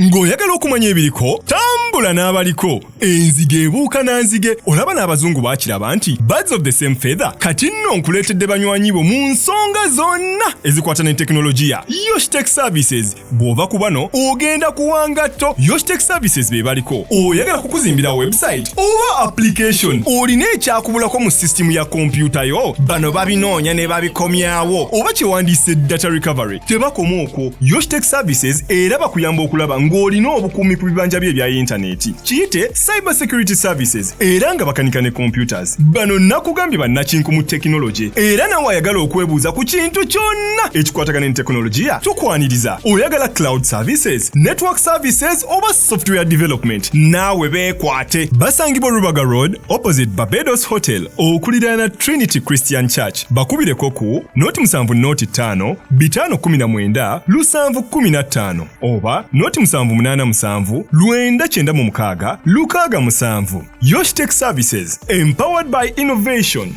Ng'oyagala okumanya ebiriko, tambula n'abaliko. Enzige ebuuka na nzige. Olaba n'abazungu baakiraba nti birds of the same feather. Kati nno nkuleetedde banywanyi bo mu nsonga zonna ezikwata ne tekinologiya. Yoshtech Services. Bw'ova ku bano ogenda kuwa ngatto. Yoshtech Services be baliko. Oyagala kukuzimbira website oba application? Olina ekyakubulako mu sisitimu ya kompyuta yo? Bano babinoonya ne babikomyawo, oba kyewandiise data recovery. Tebakoma okwo, Yoshtech Services era bakuyamba okulaba ng'olina obukuumi ku bibanja bye ebya yintaneti, kiyite cyber security services, era nga bakanika ne computers. Bano nakugambye bannakinku mu tekinologi, era nawe ayagala okwebuuza ku kintu kyonna ekikwatagana ne tekinologiya tukwaniriza. Oyagala cloud services, network services oba software development, naawe beekwate. Basangibwa Rubaga Road, opposite Barbados Hotel, okuliraana Trinity Christian Church. Bakubireko ku 0 7 0 5 519 715 oba 0 7 8 7 996 67. Yoshtech Services, empowered by innovation.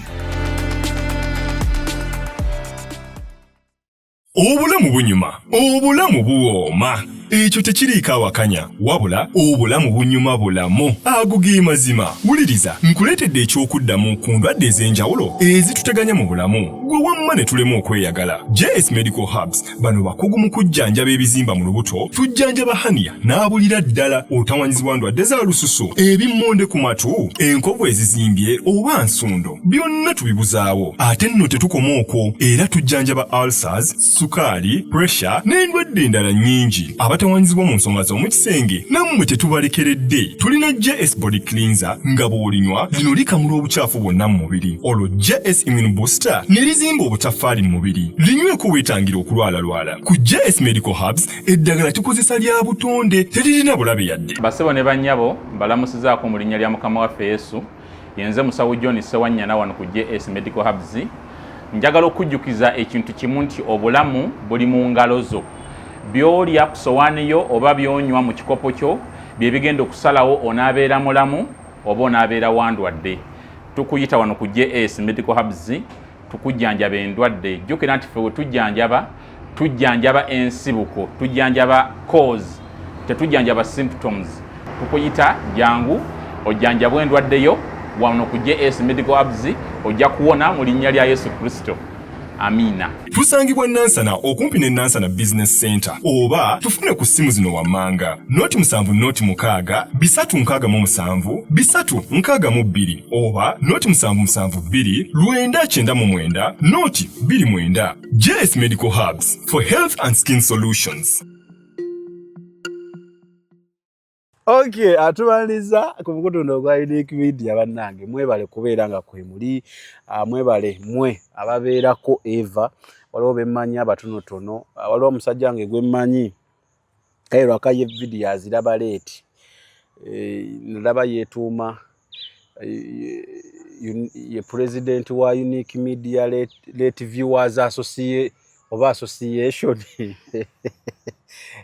Obulamu bunyuma, obulamu buwooma, ekyo tekiriiko awakanya, wabula obulamu bunyuma bulamu. Ago ge mazima. Wuliriza, nkuleetedde eky'okuddamu ku ndwadde ez'enjawulo ezituteganya mu bulamu, gwe wamma ne tulema okweyagala. JS Medical Hubs, bano bakugu mu kujjanjaba ebizimba mu lubuto. Tujjanjaba hania n'abulira ddala, otawanyizibwa ndwadde za lususu, ebimmonde ku matu, enkovu ezizimbye oba nsundo, byonna tubibuzaawo. Ate nno tetukoma okwo, era tujjanjaba ulcers, sukaali, pressure n'endwadde endala nnyingi. Abatawanyizibwa mu nsonga z'omu kisenge nammwe tetubalekeredde. Tulina JS Body Cleanser, nga bw'olinywa lino likamula obukyafu bwonna mu mubiri, olwo JS Immune Booster ne lizimba obutaffaali mu mubiri. Linyweko weetangira okulwalalwala. Ku JS Medical Hubs eddagala tukozesa lya butonde, teririna bulabe yadde. Basebo ne bannyabo, mbalamusizaako mu linnya lya Mukama waffe Yesu. Yenze musawo John Sewanyana wano ku JS Medical Hubs. Njagala okujjukiza ekintu kimu nti obulamu buli mu ngalo zo. By'olya ku sowaani yo oba by'onywa mu kikopo kyo bye bigenda okusalawo onaabeera mulamu oba onaabeera wandwadde. Tukuyita wano ku JS Medical Hubs tukujjanjaba endwadde. Jjukira nti ffe we tujjanjaba, tujjanjaba ensibuko, tujjanjaba cause, tetujjanjaba symptoms. Tukuyita jangu ojjanjabwe endwadde yo wano ku JS Medical Hubs, ojja kuwona mu linnya lya Yesu Kristo. Amiina. Tusangibwa Nansana, okumpi ne Nansana Business Center, oba tufune ku ssimu zino wammanga: 0 7 0 6 367 362 oba 0 7 7 2 999 0 29. JS Medical Hubs, for health and skin solutions. Okay, atumaliriza ku mukutu guno ogwa Unique Media. Bannange, mwebale kubeera nga kwe muli, mwebale mwe ababeerako. Eva waliwo bemmanyi abatonotono, waliwo omusajja wange gwemmanyi, kale lwaka ye vidiyo aziraba late, nalaba yeetuuma ye president wa Unique Media Late Viewers Associate oba association.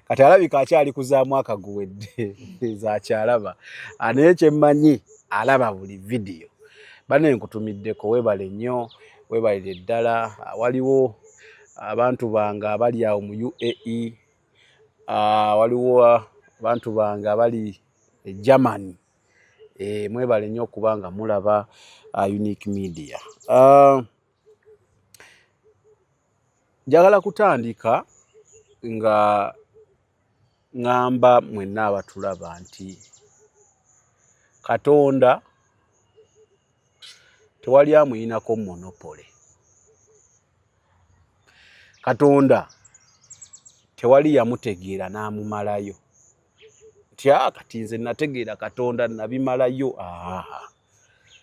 Kati alabika akyali kuza mwaka guwedde zakyalaba, naye kyemmanyi alaba buli vidiyo. Banne, nkutumiddeko, weebale nnyo, weebalire ddala. Waliwo abantu bange abali awo mu UAE, waliwo abantu bange abali e Germany, mwebale nnyo okuba nga mulaba Unique Media. Njagala kutandika nga ŋŋamba mwenna abatulaba nti Katonda tewali amuyinako monopoly. Katonda tewali yamutegeera n'amumalayo nti a kati nze nategeera Katonda nabimalayo. Aa,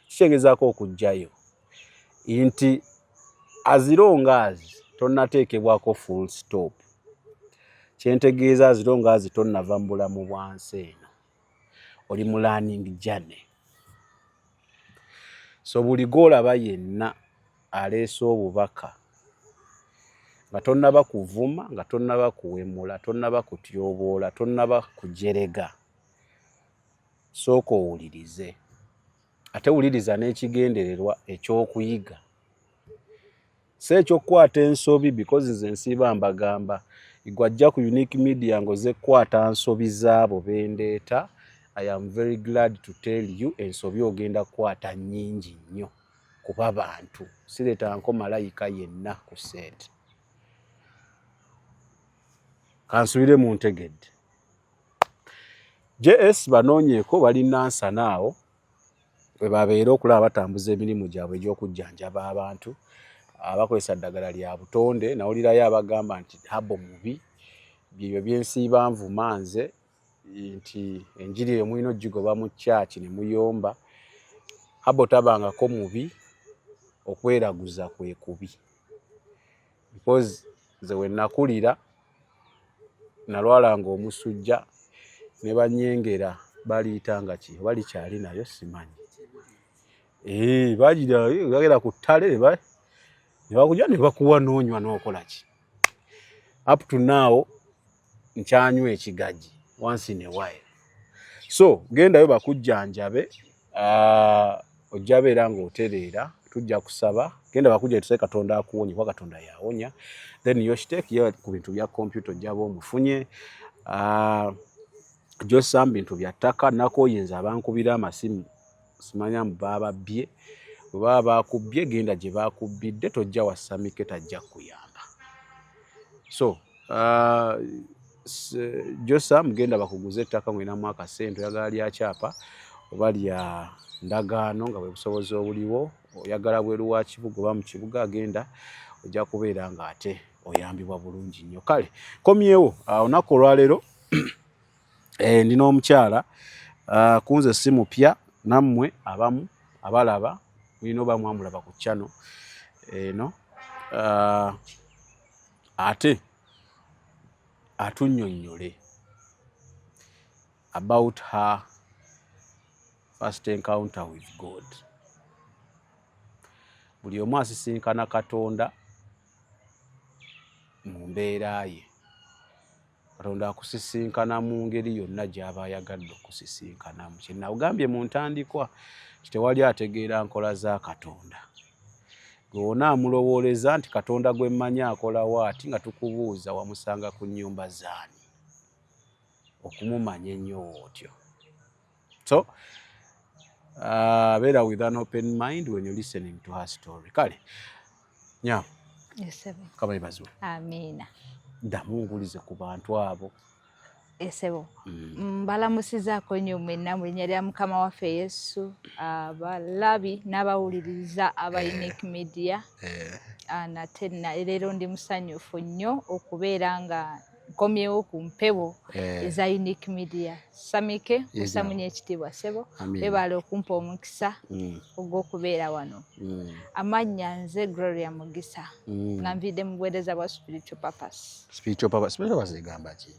kitegezaako okuggyayo nti as long as tonnateekebwako full stop, kyentegeeza as long as tonnava mu bulamu bwa nsi eno, oli mu learning journey. So buli gw'olaba yenna aleese obubaka nga tonnaba kuvuma, nga tonnaba kuwemula, tonnaba kutyoboola, tonnaba kujerega, sooka owulirize, ate wuliriza n'ekigendererwa ekyokuyiga, si ekyokukwata ensobi, because nze nsiiba mbagamba Gwajja ku Unique Media ng'oze kukwata nsobi zaabo bendeeta. I am very glad to tell you, ensobi ogenda kukwata nnyingi nnyo, kuba bantu sireetanko malayika yenna ku set. Kansubire muntegedde. JS banoonyeeko, bali Nansana awo we babeera okulaba batambuza emirimu gyabwe egy'okujjanjaba abantu abakozesa ddagala lya butonde. Nawulirayo abagamba nti herbal mubi. Byebyo byensiiba nvuma nze nti enjiri eyo mulina ogigoba mu kyaki ne muyomba. Herbal tabangako mubi, okweraguza kwe kubi, because nze we nakulira nalwalanga omusujja ne banyengera, baliyitanga ki oba likyali nayo simanyi. Bagira bagera ku ttale ne bakuja ne bakuwa n'onywa n'okola ki. Up to now nkyanywa ekigaji once in a while. So gendayo bakujjanjabe, ojja beera ng'otereera. Tujja kusaba, genda bakujja tuse Katonda akuwonye, kuba Katonda yawonya. Then Yoshitek ye ku bintu bya computer ojja ba omufunye. Josa mu bintu bya ttaka nakooyinza abankubira amasimu, simanya mbu baababbye. Bwe baba bakubbye, genda gye bakubbidde, tojja wasamike, tajja kukuyamba. So Josa mugenda bakuguza ettaka ng'olinamu akasente, oyagala lya kyapa oba lya ndagaano nga bwe busobozi obuliwo, oyagala bweru wa kibuga oba mu kibuga, agenda ojja kubeera ng'ate oyambibwa bulungi nnyo. Kale komyewo olunaku olwaleero, ndina omukyala kunze si mupya nammwe abamu abalaba mulina oba mwamulaba ku channel eno, ate atunnyonnyole about her first encounter with God. Buli omu asisinkana Katonda mu mbeera ye. Katonda akusisinkana mu ngeri yonna gy'aba ayagadde okusisinkanamu. Kye nakugambye mu ntandikwa nti tewali ategeera nkola za Katonda. Gwe onaamulowooleza nti Katonda gwe mmanyi akolawo ati, nga tukubuuza wamusanga ku nnyumba zaani okumumanya ennyo otyo. So beera with an open mind when you're listening to her story. Kale nya kama yebazibwe. Amiina. Ddamu ngulize ku bantu abo. Esebo, mbalamusizaako nnyo mwenna mu linnya lya Mukama waffe Yesu, abalabi n'abawuliriza aba Unique Media. Nate leero ndi musanyufu nnyo okubeera nga nkomyewo ku mpewo eza Unique Media. Samike, osamunye ekitiibwa ssebo, webaale okumpa omukisa ogw'okubeera wano. Amannya nze Gloria Mugisa, nga nviidde mu buweereza bwa Spiritual Purpose. Spiritual Purpose, Spiritual Purpose egamba ki?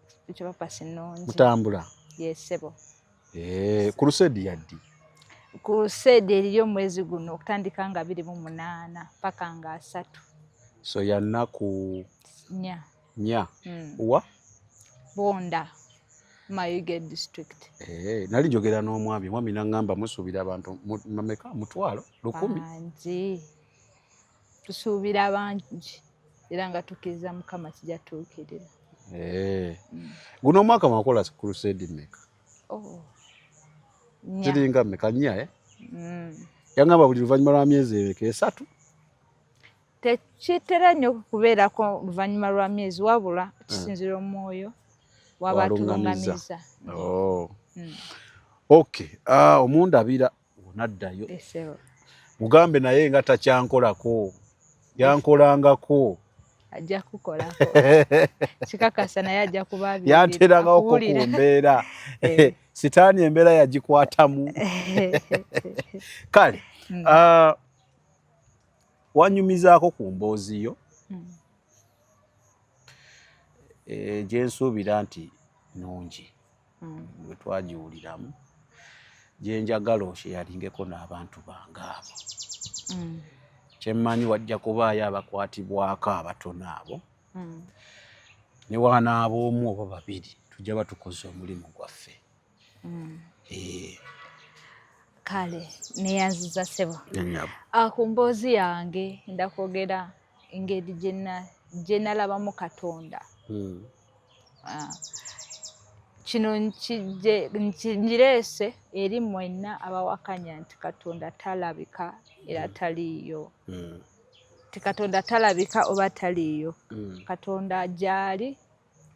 Spiritual Purpose nnungi. Mutambula? Yes ssebo. Crusade yaddi? Crusade eriyo omwezi guno okutandika nga 28 paka nga 30. So ya nnaku 4. 4. Wa? Bonda, Mayuge District. Nali njogera n'omwami, omwami n'aŋŋamba musuubira abantu mameka, 100,000? Bangi, tusuubira bangi era nga tukkiriza Mukama kijja tuukirira. Guno omwaka mwakola crusade mmeka? Oh. Ziringa mmeka? 4, eh? Yaŋŋamba buli luvannyuma lwa myezi emeka, 3? Tekitera nnyo kubeerako luvannyuma lwa myezi, wabula kisinziira omwoyo waba atulungamiza. Oh. Okay, omundabira onaddayo. Mugambe naye nga takyankolako, yankolangako. Ajja kukolako, kikakasa, naye ajja kuba yanterangako ku mbeera. Sitaani embeera yagikwatamu. Kale wanyumizaako ku mboozi yo gye nsuubira nti nnungi, bwe twagiwuliramu, gye njagala okyeyalingeko n'abantu bange abo. Kyemmanyi wajja kubaayo abakwatibwako abatono abo, ne wanaaba omu oba babiri, tujja batukoze omulimu gwaffe. Kale neyanziza ssebo. Ku mboozi yange ndakwogera engeri gye nalabamu Katonda. Ah. Kino nkireese eri mwenna abawakanya nti Katonda talabika era taliiyo. Ti Katonda talabika oba taliiyo. Katonda gyali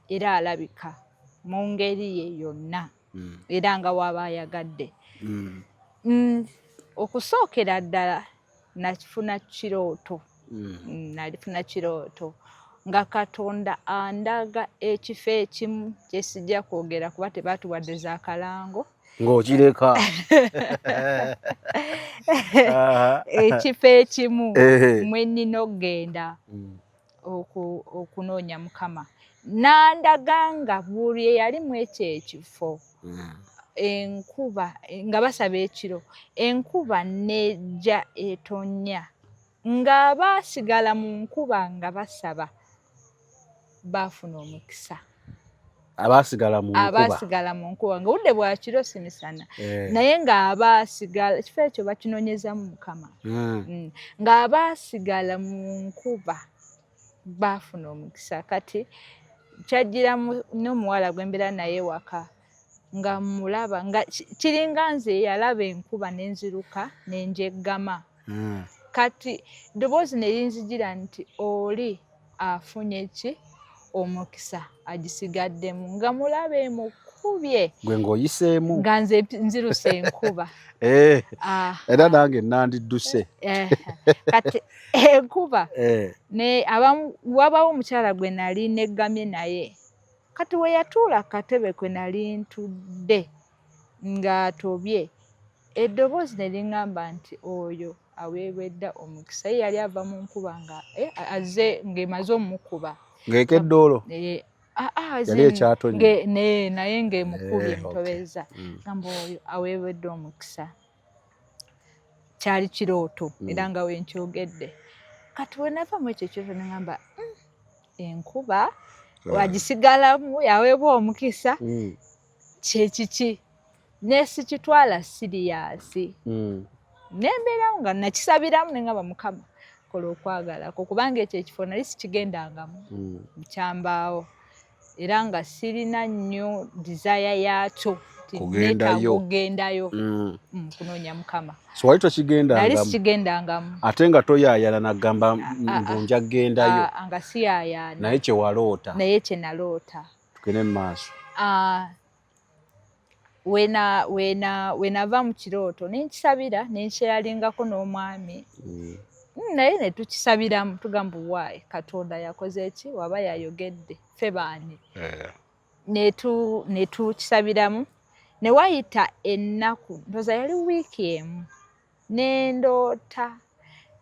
era alabika mu ngeri ye yonna era nga waba ayagadde. Okusookera ddala nakifuna kirooto. Nalifuna kirooto nga Katonda andaga ekifo ekimu kyesijja kwogera kuba tebatuwadde za kalango. Ng'okireka. Ekifo ekimu mwe nnina okugenda okunoonya Mukama. Nandaga nga buli eyali mu ekyo ekifo enkuba nga basaba ekiro, enkuba nejja etonnya, ng'abaasigala mu nkuba nga basaba baafuna omukisa. Abaasigala mu nkuba. Abaasigala mu nkuba nga obudde bwa kiro si misana. Naye ng'abaasigala, ekifo ekyo bakinoonyezamu Mukama. Ng'abaasigala mu nkuba baafuna omukisa. Kati kyajjira n'omuwala gwe mbeera naye waka nga mulaba nga kiringa nze eyalaba enkuba ne nziruka ne njeggama. Kati ddoboozi ne linzijira nti oli afunye ki omukisa agisigaddemu, nga mulaba emukubye. Gwe ng'oyiseemu. Nga nze nziruse enkuba. Era nange nandidduse. Kati enkuba ne abamu, wabawo omukyala gwe nali neggamye naye. Kati we yatuula akatebe kwe nali ntudde ng'atobye, eddoboozi ne liŋŋamba nti oyo aweebwedda omukisa. Ye yali ava mu nkuba nga azze ng'emaze omukuba. Ng'ekeddoolo? Yali ekyatonnya. Naye ng'emukubye mutobezza. Gamba oyo aweebwedde omukisa. Kyali kirooto era nga we nkyogedde. Kati we nava mu ekyo ekirooto ne ŋŋamba, enkuba wagisigalamu yaweebwa omukisa kye kiki? Ne sikitwala siriyasi. Ne mbeerawo nga nakisabiramu ne ŋŋamba Mukama kola okwagalako, kubanga ekyo ekifo nali sikigendangamu kyambaawo era nga sirina nnyo desire yaakyo kugendayo kugendayo kunoonya Mukama. So wali tokigendangamu? Nali sikigendangamu. Ate nga toyaayana nagamba mbu nja kugendayo. Nga siyaayaana. Naye kye waloota. Naye kye naloota. Tugende mu maaso. Wenava mu kirooto ne nkisabira ne nkyeyalingako n'omwami. Naye ne tukisabiramu tugamba waayi Katonda yakoze ki waba yayogedde ffe baani. Ne tukisabiramu ne wayita ennaku ndowooza yali wiiki emu ne ndoota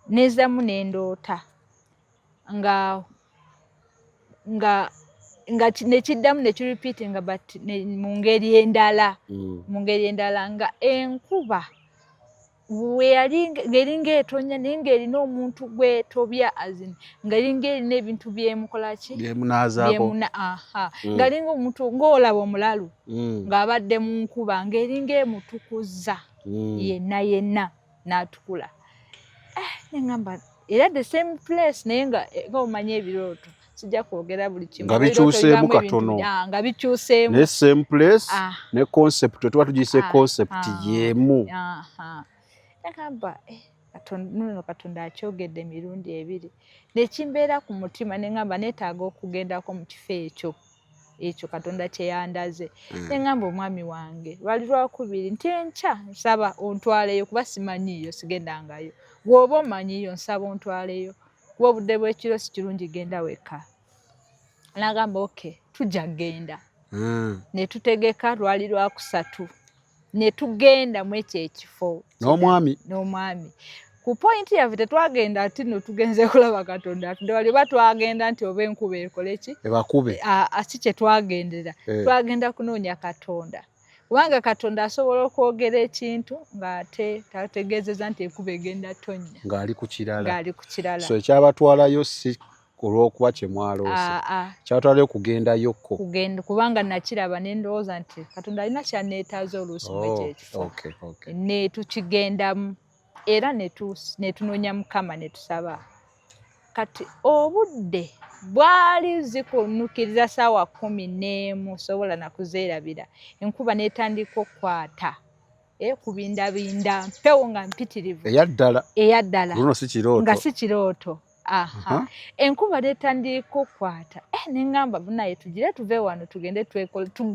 nezzamu ne ndoota nga nga nga nekiddamu nekirepeatinga but mu ngeri endala. Mu ngeri endala nga enkuba weyali ng'eringa etonya naye ng'erina omuntu gwetobya azin ng'eringa erina ebintu byemukola ki byemunaazaako ng'alinga omuntu ng'olaba omulalu ng'abadde mu nkuba ng'eringa emutukuza yenna yenna n'atukula. Neŋŋamba era the same place naye nga omanyi ebirooto sijja kwogera buli kimu nga bikyuseemu katono nga bikyuseemu ne same place ne concept tuba tugiyise concept y'emu. Nagamba nuno Katonda akyogedde emirundi ebiri nekimbeera ku mutima ne ŋŋamba neetaaga okugendako mu kifo ekyo ekyo Katonda kye yandaze. Ne ŋŋamba omwami wange lwali lwakubiri nti enkya nsaba ontwaleyo kuba simanyiiyo sigendangayo, bw'oba omanyiiyo nsaba ontwaleyo kuba obudde bw'ekiro si kirungi genda wekka. N'agamba okay tujja kugenda. Ne tutegeka lwali lwakusatu ne tugenda mu ekyo ekifo n'omwami n'omwami. Ku point yaffe tetwagenda ati nno tugenze kulaba Katonda atudde wali oba twagenda nti oba enkuba ekole ki ebakube si kye twagendera. Twagenda kunoonya Katonda kubanga Katonda asobola okwogera ekintu ng'ate tategeezeza nti enkuba egenda tonnya ng'ali ku kirala ng'ali ku kirala. So ekyabatwalayo si olw'okuba kye mwaloose, kyabatwalayo kugendayokko kugenda kubanga nakiraba ne ndowooza nti Katonda alina kyanneetaaza oluusi mu ekyo ekifo. Ne tukigendamu era ne tunoonya Mukama ne tusaba. Kati obudde bwali zikunukiriza saawa 11, sobola nakuzeerabira. Enkuba n'etandika okukwata, kubindabinda, mpewo nga mpitirivu. Eyaddala. Eyaddala. Luno si kirooto. Nga si kirooto. Aha, enkuba netandika okukwata, neŋŋamba, bunaye tugire tuve wano tugende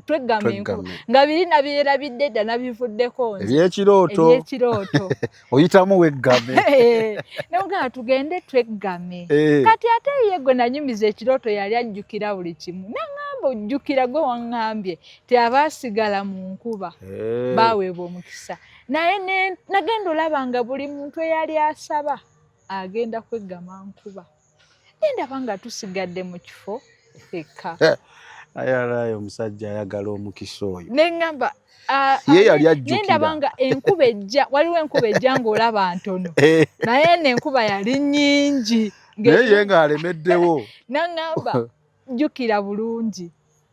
tweggame enkuba, nga biri nabyerabidde dda, nabivuddeko. Ebyekirooto. Ebyekirooto. Oyitamu weggame. Nemugamba tugende tweggame. Kati ate ye gwe nanyumiza ekirooto yali ajjukira buli kimu. Naŋŋamba, ojjukira gwe waŋŋambye ti abaasigala mu nkuba baweebwa omukisa? Naye nagenda olaba nga buli muntu eyali asaba agenda kweggama nkuba, nendaba nga tusigadde mu kifo ffekka. Ayalayo omusajja ayagala omukisa oyo. Neŋŋamba ye yali ajjukira. Nendaba nga enkuba ejja, waliwo enkuba ejja ng'olaba ntono, naye eno enkuba yali nnyingi. Naye ye ng'alemeddewo. Naŋŋamba, jjukira bulungi,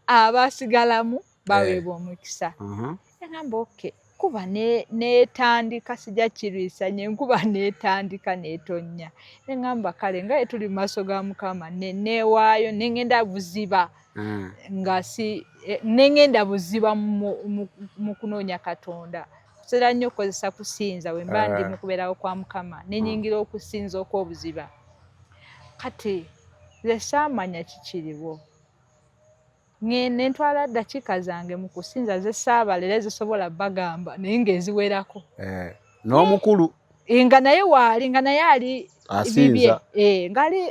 abasigalamu baweebwa omukisa. Neŋŋamba okay. Kuba netandika, sijja kirwisanya, enkuba netandika netonnya. Neŋŋamba kale nga tuli mu maaso ga Mukama, neewaayo, neŋŋenda buziba nga si neŋŋenda buziba mu kunoonya Katonda. Kusera nnyo okukozesa kusinza bwe mba ndi mu kubeerawo kwa Mukama, nenyingira okusinza okw'obuziba. Kati nze saamanya kikiriwo, nentwala ddakiika zange mu kusinza zesaabala era ezisobola bagamba, naye ng'eziwerako. N'omukulu. Nga naye waali, nga naye ali bibye, ngaali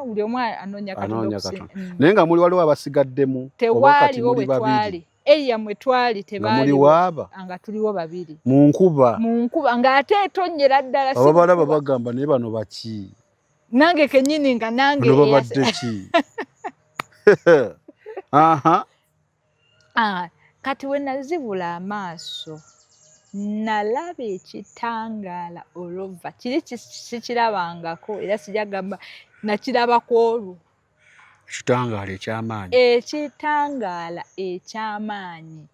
buli omu anoonya Katonda. Naye nga muli waliwo abasigaddemu? Tewaaliwo. We twali eya mwe twali tebaaliwo. Waaba Nga tuliwo babiri. Mu nkuba. Mu nkuba, ng'ate etonnyera ddala. Ababalaba bagamba, naye bano baki? Nange kennyini nga nange Bano babadde ki? Aha. Ah, kati we nazibula amaaso nalaba ekitangaala olova kiri sikirabangako, era sijja gamba nakiraba ku olwo. Ekitangaala ekyamaanyi. Ekitangaala ekyamaanyi.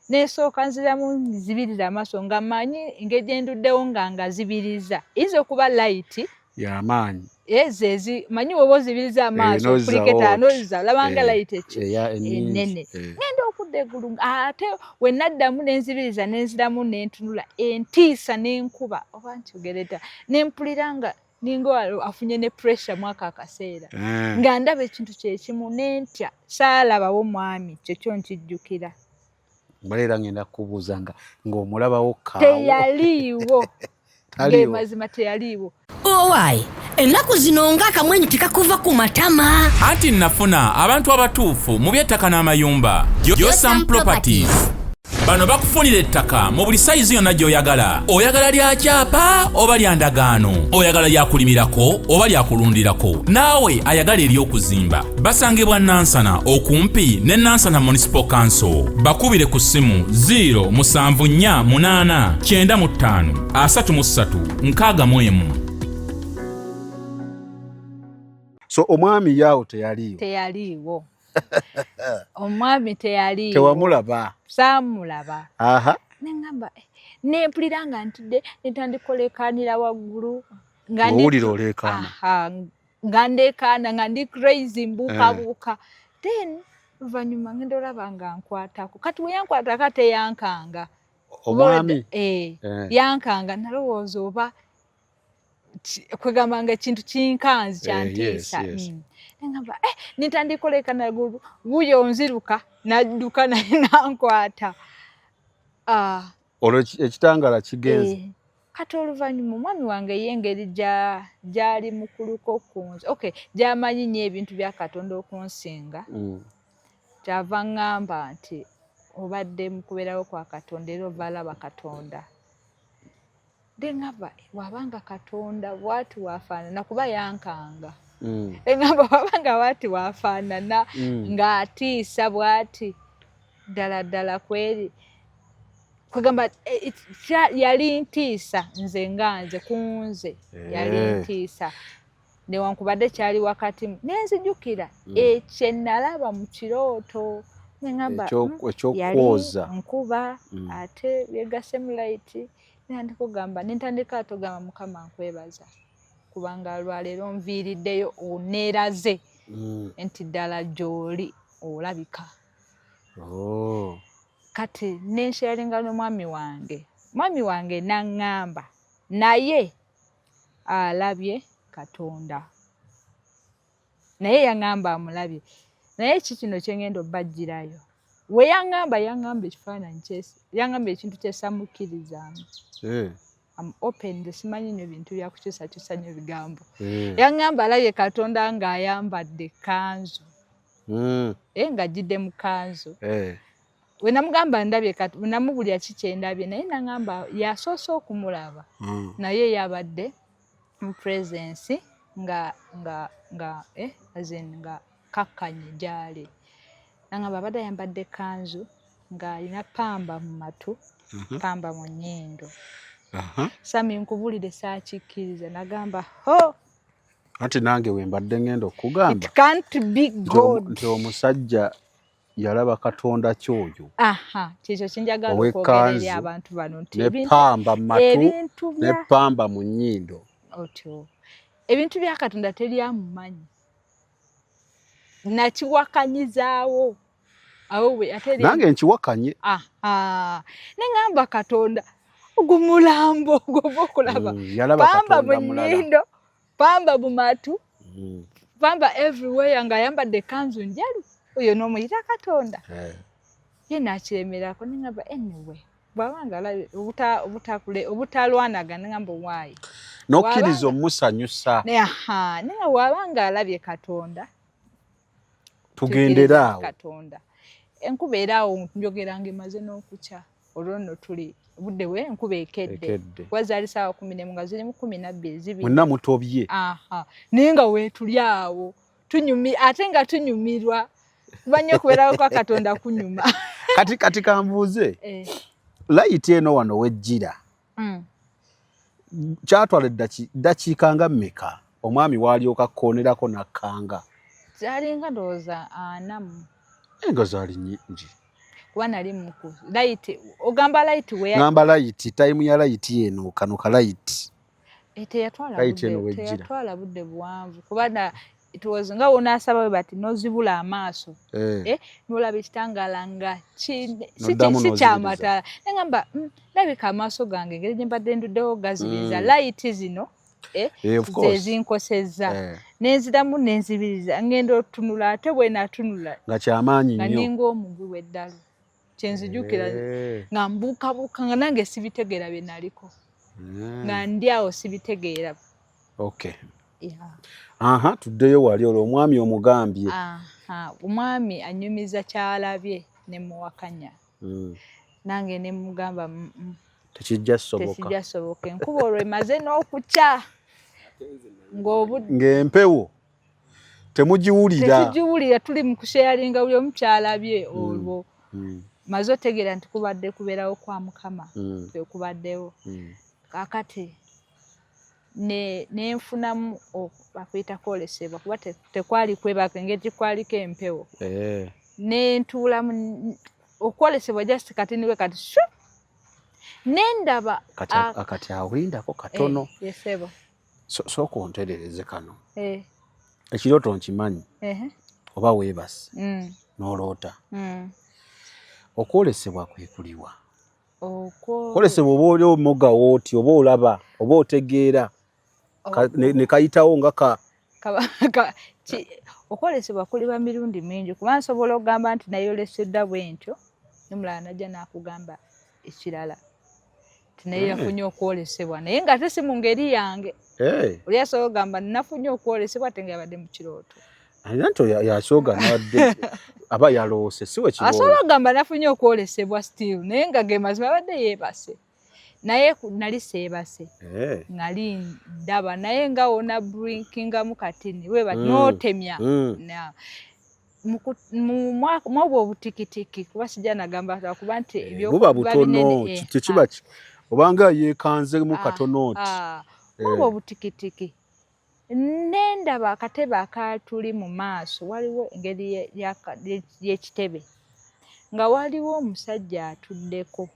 Nesooka nziramu nzibiriza amaaso nga manyi engeri gye nduddewo nga ngazibiriza eyinza okuba light Yamaanyi. Ezo ezi manyi woba ozibiriza amaaso kuliketa nozza olabanga light ekyo enene. Ngenda okudda eggulu, ate we naddamu nenzibiriza nenziramu nentunula, entiisa n'enkuba oba nkyogereta, nempulira nga ninga afunye ne pressure mwaka akaseera, nga ndaba ekintu kyekimu nentya, saalabawo mwami. Kyekyo nkijjukira. Mbala era ngenda kukubuuza nga ng'omulabawo kaawo. Teyaliiwo, mazima teyaliiwo. Owaayi, ennaku zino ng'akamwenyu tekakuva ku matama. Anti nafuna abantu abatuufu mu by'ettaka n'amayumba, Josam Properties. Bano bakufunira ettaka mu buli sayizi yonna gy'oyagala. Oyagala lya kyapa oba lya ndagaano, oyagala lyakulimirako oba lyakulundirako, naawe ayagala ery'okuzimba. Basangibwa Nansana, okumpi ne Nansana Municipal Council. Bakubire ku ssimu 0748 95 33 61. So omwami yaawo teyaliiwo? Teyaliiwo, omwami teyaliiwo. Tewamulaba? Saamulaba. Neŋŋamba, nempulira nga ntidde, nentandika oleekaanira waggulu. Owulira oleekaana? Nga ndeekaana nga ndi crazy, mbuukabuuka. Then oluvannyuma ngenda olaba nga nkwatako. Kati we yankwatako ate yankanga. Omwami? Eh, yankanga. Nalowooza oba kwegamba nga ekintu kinkanzi kyantiisa. Nengamba, nentandika oleekaana, wuyo nziruka nadduka naye nankwata. Olwo ekitangala kigenze. Kati oluvannyuma omwami wange ye engeri gyali mukuluko kunze, okay, gyamanyi nnyo ebintu bya Katonda okunsinga, kyava ŋŋamba nti obadde mu kubeerawo kwa Katonda era ova alaba Katonda. Neŋŋamba, wabanga Katonda bwati wafaanana, kuba yankanga. Eŋŋamba wabanga bwati wafaanana, ng'atiisa bwati, ddala ddala kweri kwegamba yali ntiisa nze nga nze kunze yali ntiisa, newankubadde kyali wakati. Nenzijukira ekye nalaba mu kirooto, neŋŋamba Ekyokwoza. Nkuba ate yegasemu light. Nentandika okugamba, nentandika ate ogamba, Mukama nkwebaza. Kubanga lwaleero nviiriddeyo oneeraze nti ddala gy'oli olabika. Oh. Kati nensharinga n'omwami wange, mwami wange naŋŋamba naye alabye Katonda, naye yaŋŋamba amulabye. Naye ki kino kyengenda obbajjirayo, we yaŋŋamba, yaŋŋamba ekifaananyi, yaŋŋamba ekintu kyesamukkirizaamu. Am open, nze simanyi nnyo bintu byakukyusakyusa nnyo bigambo. Yaŋŋamba alabye Katonda ng'ayambadde ekkanzu, ng'ajjidde mu kkanzu. We namugamba ndabye, namubulira ki kyendabye, naye naŋŋamba yasoose okumulaba, naye yabadde mu presence nga as in nga kakkanye gyali. Naŋŋamba abadde ayambadde ekkanzu ng'alina pamba mu matu, pamba mu nnyindo. Sami, nkubulire, saakikkiriza. Nagamba ho. Anti nange we mbadde ngenda okugamba. It can't be God. Nti omusajja yalaba Katonda kyoyo. Aha, kyekyo kinjagala okwogera eri abantu bano nti nepamba mu matu, nepamba mu nnyindo. Otyo ebintu bya Katonda teryamumanyi, nakiwakanyizaawo awo. Nange nkiwakanye. Neŋŋamba Katonda ogwo mulambo gwoba okulaba, pamba mu nnyindo, pamba mu matu, pamba everywhere, ng'ayambadde ekanzu njeru, oyo n'omuyita Katonda? Ye nakiremerako. Neŋŋamba anyway, bw'abanga obutalwanagana, neŋŋamba waayi. N'okkiriza omusanyusa. Naye bw'abanga alabye Katonda, tugendera awo. Katonda. Enkuba era awo njogeranga emaze n'okukya. Olwo nno tuli obudde bwe enkuba ekedde, kuba zaali saawa 11 nga ziri mu 12 zibiri. Mwenna mutobye. Naye nga weetuli awo tunyumi, ate nga tunyumirwa, kuba nnyo okubeerawo kwa Katonda kunyuma. Kati kambuuze, light eno wano wejjira, kyatwala ddakiika nga mmeka omwami waalyoka kkonerako nakkanga? Zalinga ndowooza 40. Nga zaali nyingi. Kuba nali muku light, ogamba light we? Ngamba light, time ya light eno, kano ka light. Eh, teyatwala budde buwanvu, kuba na it was nga wonaasaba we bati nozibula amaaso, nolaba ekitangaala nga si kyamataala. Negamba ndabika amaaso gange engeri gye mbadde nduddewo gazibiriza, light zino zezinkosezza. Nenziramu nenzibiriza, ngenda otunula, ate bwe natunula nga kyamaanyi nnyo, nga ninga omugwi w'eddalu. Kyenzijukira nga mbuukabuuka, nga nange sibitegeera bye naliko, nga ndi awo sibitegeera. Okay. Aha, tuddeyo wali olwo omwami omugambye. Omwami anyumiza kyalabye ne muwakanya. Nange ne mugamba, Tekijja soboka. Tekijja soboka. Enkuba olwo emaze n'okukya, ng'empewo temugiwulira. Tetugiwulira, tuli mu kusharinga buli omu kyalabye. Olwo maze otegeera nti kubadde kubeerawo kwa Mukama, kwekubaddewo. Kakati nenfunamu bakuyita kwolesebwa, kuba tekwali kwebaka engeri kwaliko empewo. Nentuulamu okwolesebwa, just kati niwe kati shu nendaba. Kati awindako katono. Yesebo. Sooka onterereze kano. Ekirooto nkimanyi, oba weebase n'oloota. Okwolesebwa kwe kuliwa? Okwolesebwa oba oli omugawo oti, oba olaba, oba otegeera, ne kayitawo nga ka Okwolesebwa kuliba mirundi mingi, kuba nsobola okugamba nti nayoleseddwa bwe ntyo, nomulala najja n'akugamba ekirala ti naye yafunye okwolesebwa, naye nga ate si mu ngeri yange. Oli asobola okugamba nafunye okwolesebwa, ate nga yabadde mu kirooto. Alina nti yasooga nawadde aba yaloose, si we? Asobola okugamba nafunye okwolesebwa still, naye nga ge mazima abadde yeebase, naye nali seebase, nali ndaba, naye nga wona blinkingamu katini weba n'otemya. Mwobwo obutikitiki, kuba sijja nagamba kuba nti buba butono, tekiba obanga yeekanzemu katono oti. Mwobwo obutikitiki nendaba akatebe akatuli mu maaso, waliwo engeri y'ekitebe nga waliwo omusajja atuddeko.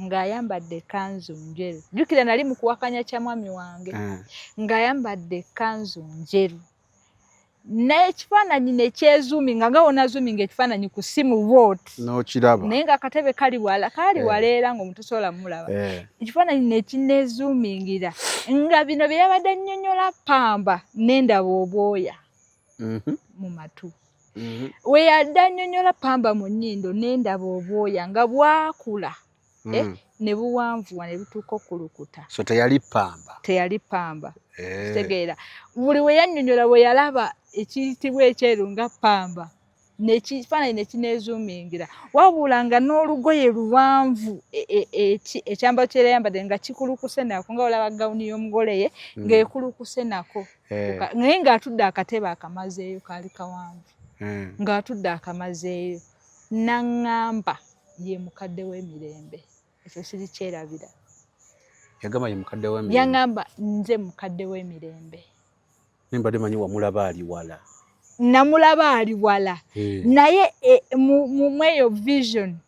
Ng'ayambadde ekkanzu njeru. Jjukira nali mu kuwakanya kya mwami wange. Ng'ayambadde ekkanzu njeru, naye ekifaananyi nekyezuuminga nga wonazuuminga ekifaananyi ku simu bwoti, n'okiraba, naye nga akatebe kali wala, kaali wala era ng'omuntu tosobola mulaba. Ekifaananyi nekinezuumingira nga bino bye yabadde annyonnyola pamba, nendaba obwoya mu matu. We yadde annyonnyola pamba mu nnyindo, nendaba obwoya nga bwakula, ne buwanvuwa ne butuuka okulukuta. So teyali pamba? Teyali pamba. Kitegeera, buli we yannyonnyola, bwe yalaba ekiyitibwa ekyeru nga pamba, nekifaananyi nekineezuumingira, wabula nga n'olugoye luwanvu, ekyambalo kyera yambadde nga kikulukuse nako, nga olaba gawuni y'omugole ye ng'ekulukuse nako. Naye ng'atudde akatebe akamazeeyo, kaali kawanvu, ng'atudde akamazeeyo, naŋŋamba ye mukadde w'emirembe. Ekyo sirikyerabira. Yagamba ye mukadde w'emirembe? Yaŋŋamba nze mukadde w'emirembe. Naye mbadde manyi wamulaba ali wala. Namulaba ali wala, naye mu eyo vision,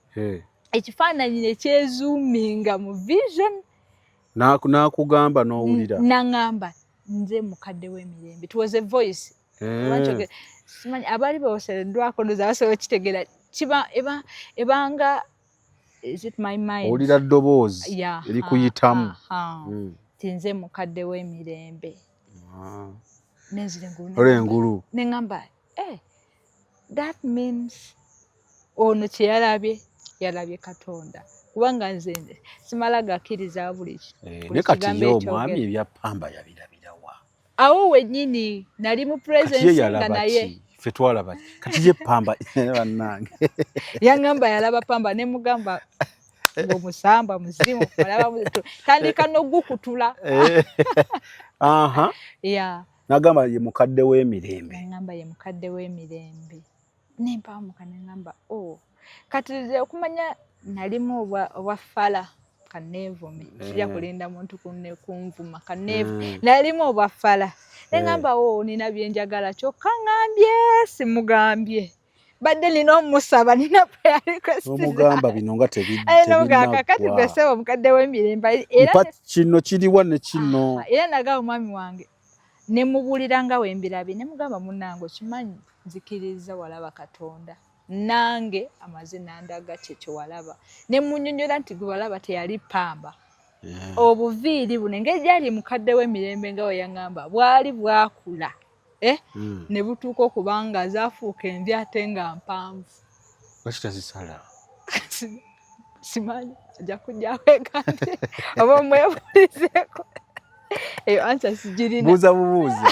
ekifaananyi nekyezuuminga mu vision. N'akugamba n'owulira? Naŋŋamba nze mukadde w'emirembe. It was a voice. Simanyi abaali bawosereddwako, ndoza basobola okitegeera. Kiba ebanga, is it my mind? Owulira ddoboozi erikuyitamu. Ti nze mukadde w'emirembe. Nenzira engulu. Olw'engulu. Neŋŋamba, that means ono kyeyalabye, yalabye Katonda, kubanga nze simala gakkiriza buli Naye kati ye omwami ebya pamba yabirabirawa? Awo wennyini nali mu presence nga naye. Ffe twalaba, kati ye pamba, bannange. Yaŋŋamba yalaba pamba, ne mugamba ng'omusamba muzimu, olaba tandika n'ogukutula. Ya. Nagamba ye mukadde w'emirembe? Naŋŋamba ye mukadde w'emirembe, nempamuka neŋŋamba, oh, kati okumanya nalimu obwa fala, kaneevume, sijja kulinda muntu kunvuma, kaneevume. Nalimu obwa fala, neŋŋamba, o nina byenjagala, kyokka ŋŋambye simugambye, badde nina omusaba, nina prayer request. Omugamba bino nga Kakati gwe ssebo omukadde w'emirembe, era kino kiriwa ne kino. Era nagamba omwami wange, nemubuulira nga wembirabye, nemugamba, munnange, okimanyi nzikiriza walaba Katonda, nange amaze nandaga kyekyo walaba. Nemunyonyola nti gwe walaba teyali pamba, obuviiri buno engeri gyali mukadde w'emirembe nga we yaŋŋamba bwali bwakula, ne butuuka okuba nga zaafuuka envi ate nga mpanvu. Lwaki tazisala? Simanyi, ajja kujjawo egambye oba omwebulizeeko, eyo answer sigirina. Buuza bubuuza.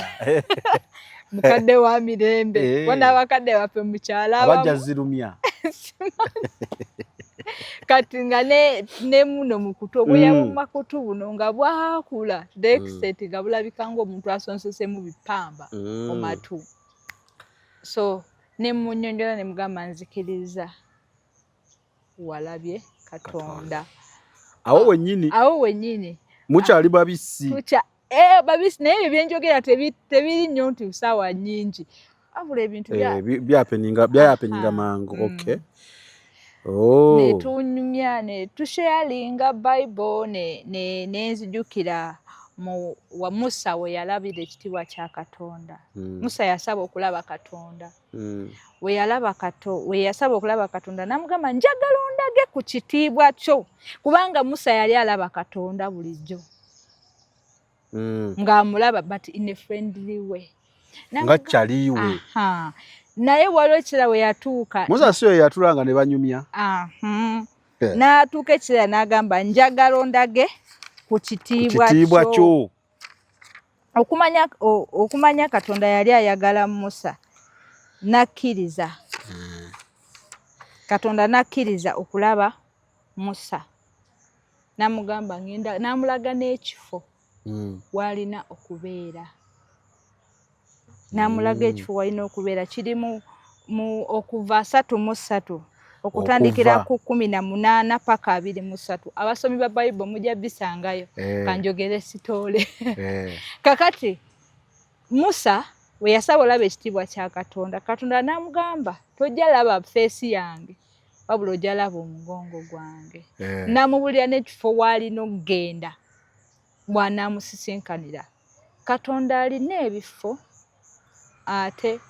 Mukadde wa mirembe. Bona abakadde baffe mukyalo abajja zirumya. Kati nga ne muno mukutu, obwoya mu makutu buno nga bwakula the extent nga bulabika ng'omuntu asonsosemu bipamba mu matu. So ne munyonyola, ne mugamba nzikiriza walabye Katonda. Awo wennyini? Awo wennyini. Mukyali babisi? Babisi, naye ebyo byenjogera tebiri nnyo nti saawa nnyingi, wabula ebintu Byahappeninga mangu. Okay. Oh. Netunyumya, ne tusharinga Bible, nenzijukira mu wa Musa we yalabira ekitiibwa kya Katonda. Musa yasaba okulaba Katonda. We yalaba kato, we yasaba okulaba Katonda, namugamba, njagala ondage ku kitiibwa kyo, kubanga Musa yali alaba Katonda bulijjo ng'amulaba, but in a friendly way. Nga kyaliwe. Naye waliwo ekira we yatuuka. Musa si oyo yatulanga ne banyumya? N'atuuka ekirala n'agamba, njagala ondage ku kitiibwa kyo. Okumanya Katonda yali ayagala Musa nakkiriza. Katonda nakkiriza okulaba Musa, namugamba ngenda, namulaga n'ekifo walina okubeera, namulaga ekifo walina okubeera. Kiri mu Okuva 33, okutandikira ku 18 paka 23. Abasomi ba Bayibuli mujja bisangayo. Kanjogere story. Kakati Musa we yasaba olaba ekitiibwa kya Katonda, Katonda n'amugamba, tojja laba face yange. Wabula ojalaba omugongo gwange. Namubulira n'ekifo waalina okugenda bw'anaamusisinkanira. Katonda alina ebifo ate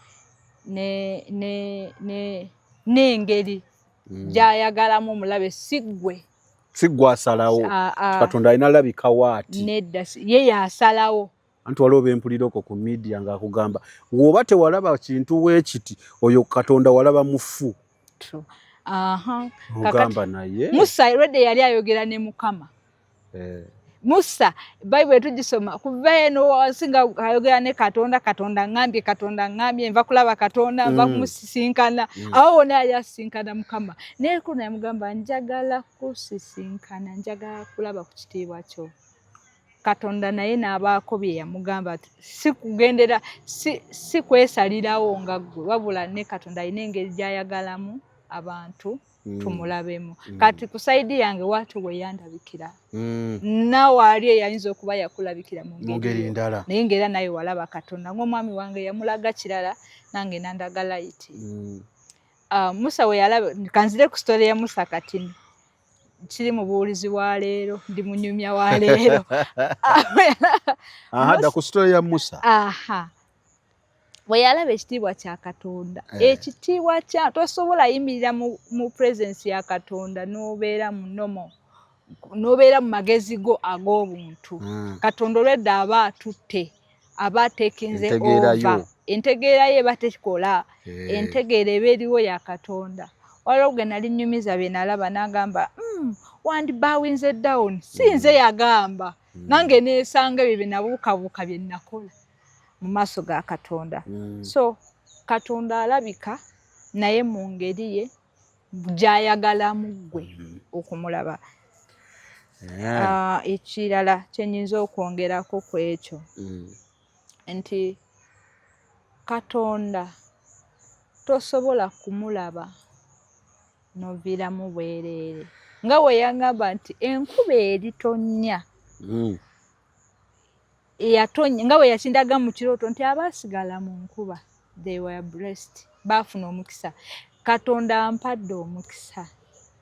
n'engeri gy'ayagalamu omulabe, si ggwe. Si ggwe asalawo. Katonda alina labika waati. Nedda, ye y'asalawo. Anti waliwo bempulira okwo ku media ng'akugamba woba tewalaba kintu weekiti, oyo Katonda walaba mufu. Ogamba naye Musa already yali ayogera ne Mukama. Musa, Bayibuli tugisoma kuva eno wansi nga ayogera ne Katonda. Katonda ŋŋambye, Katonda ŋŋambye, nva kulaba Katonda, nva kumusisinkana. Awo wonna yali asisinkana Mukama, naye kuno yamugamba, njagala kusisinkana, njagala kulaba ku kitiibwa kyo. Katonda naye n'abaako bye yamugamba, si kugendera, si kwesalirawo nga ggwe, wabula ne Katonda alina engeri gy'ayagalamu abantu tumulabemu. Kati ku side yange waatu we yandabikira. Naawe ali eyayinza okuba yakulabikira mu ngeri ndala, naye ng'era naye walaba Katonda, ng'omwami wange yamulaga kirala, nange nandaga light. Musa we yalaba, kanzire ku story ya Musa katini, kiri mu buwulizi wa leero, ndi munyumya wa leero. Aha, dda ku story ya Musa. Aha, bwe yalaba ekitiibwa kya Katonda, ekitiibwa kya, tosobola yimirira mu presence ya Katonda n'obeera mu normal, n'obeera mu magezi go ag'obuntu. Katonda olwedda aba atutte, aba atekinze over, entegeera ye eba tekikola. Entegeera eba eriwo ya Katonda. Waliwo gwe nali nnyumiza bye nalaba, n'agamba, wandibawinze down." Si nze yagamba, nange neesanga ebyo bye nabuukabuuka bye nakola mu maaso ga Katonda. So Katonda alabika naye mu ngeri ye gy'ayagalamu ggwe okumulaba. Ekirala kyenyinza okwongerako ku ekyo nti Katonda tosobola kumulaba noviiramu bwereere, nga we yagamba nti enkuba eritonnya eyatonya, nga bwe yakindaga mu kirooto nti abaasigala mu nkuba, they were blessed, baafuna omukisa. Katonda ampadde omukisa,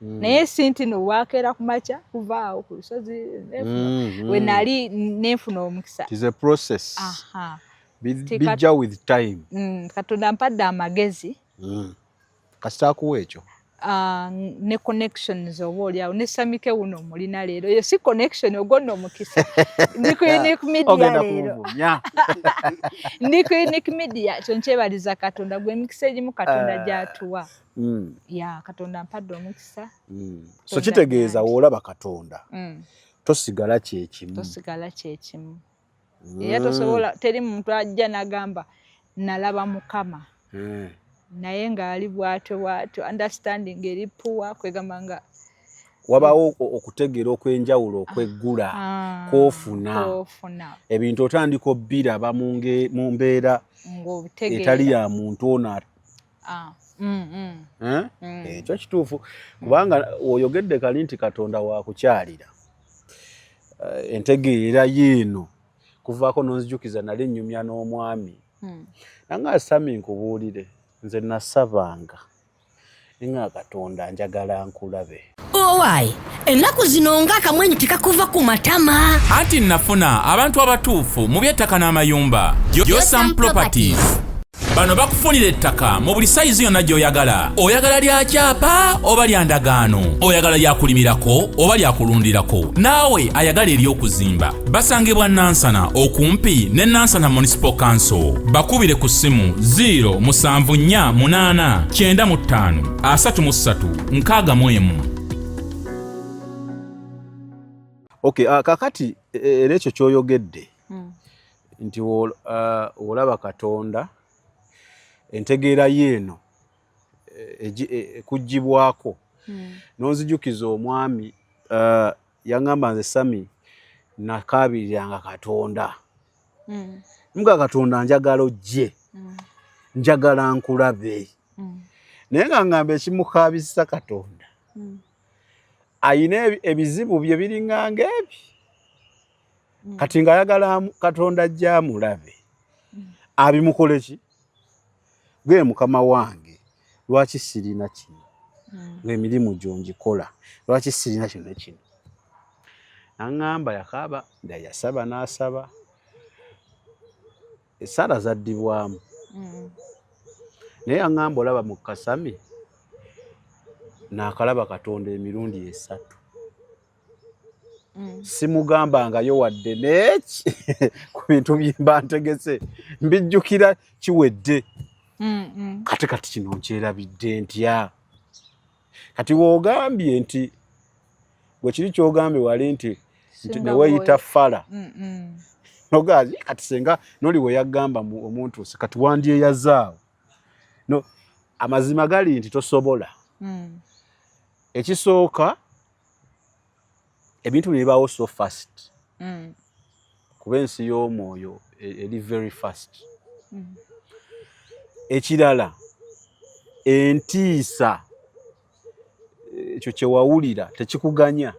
naye si nti no wakeera ku makya kuvaawo ku lusozi we nali nenfuna omukisa. It is a process. Bijja with time. Katonda ampadde amagezi. Kasita akuwa ekyo. Ne connections oba oliawo ne Samike wuno mulina leero, eyo si connection, ogwo nno omukisa. Ndi ku Unique Media leero, ndi ku Unique Media, kyo nkyebaliza Katonda. Gwe emikisa egimu Katonda gyatuwa. Ya, Katonda mpadde omukisa. So kitegeeza woolaba Katonda tosigala kyekimu. Tosigala kyekimu era tosobola. Teri muntu ajja nagamba nalaba Mukama naye ng'ali bwatyo bwatyo, understanding eri poor, kwegamba nga Wabaawo okutegeera okw'enjawulo okweggula kwofuna, ebintu otandika obbiraba mu mbeera etali ya muntu ono. Ekyo kituufu, kubanga oyogedde kali nti Katonda wakukyalira, entegeera yiino kuvaako nonzijukiza nali nnyumya n'omwami nanga, "Sami, nkubuulire, nze nasabanga nga Katonda njagala nkulabe." Owaayi, ennaku zino ng'akamwenyu tekakuva ku matama. Anti nafuna abantu abatuufu mu by'ettaka n'amayumba, Josam Properties. Bano bakufunira ettaka mu buli sayizi yonna gy'oyagala. Oyagala lya kyapa oba lya ndagaano, oyagala lyakulimirako oba lyakulundirako, naawe ayagala ery'okuzimba. Basangibwa Nansana, okumpi ne Nansana Municipal Council. Bakubire ku ssimu 0748 95 33 61. Okay, kakati era ekyo kyoyogedde nti olaba Katonda entegeera yeeno ekugibwako, nonzijukiza omwami yaŋŋamba, "Nze Sami nakaabiriranga Katonda, mga Katonda njagala ojje, njagala nkulabe." Naye nga ŋŋamba ekimukaabisa Katonda ayina ebizibu bye biringanga ebi, kati ng'ayagala Katonda ajje amulabe abimukole ki, gwe Mukama wange lwaki sirina kino? Ng'emirimu gyo ngikola, lwaki sirina kino kino? Naŋŋamba yakaaba, yasaba n'asaba, essaala zaddibwamu. Naye yaŋŋamba, olaba mu kasami naakalaba Katonda emirundi 3. Simugambangayo wadde neki ku bintu byemba ntegese, mbijjukira kiwedde. Kati kati kino nkyerabidde ntya? Kati woogambye nti gwe kiri kyogambye wali nti neweyita fala nogazi, kati senga noli we yagamba omuntu kati wandyeyazaawo. No, amazima gali nti tosobola. Ekisooka, ebintu bibaawo so fast, kuba ensi y'omwoyo eri very fast. Ekirala, entiisa ekyo kyewawulira tekikuganya,